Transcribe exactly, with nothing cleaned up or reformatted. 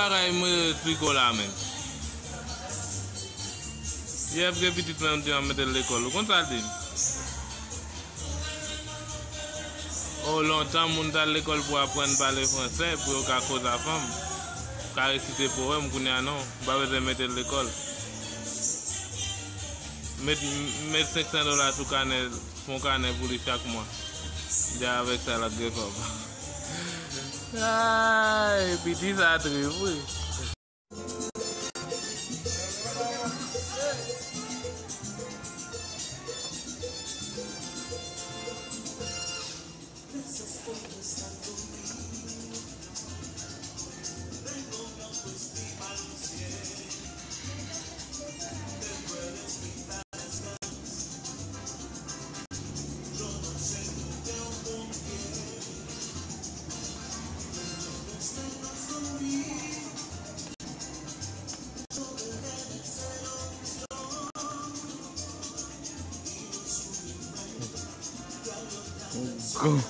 Bagay mwen Rico la menm. Yè m gen pitit mwen, m di m ap mete l lekòl. Ou konn sa l di m? O, lontan moun t al lekòl pou aprann pale fransè, pou yo ka koze a fanm, ka resite powèm, kounye a non, m pa bezwen mete l lekòl. Met, met senk san dola sou kanè, fon kanè pou li chak mwa. Dja avèk sa l ap gen kòb. Ay, piti sa trip wi. Go.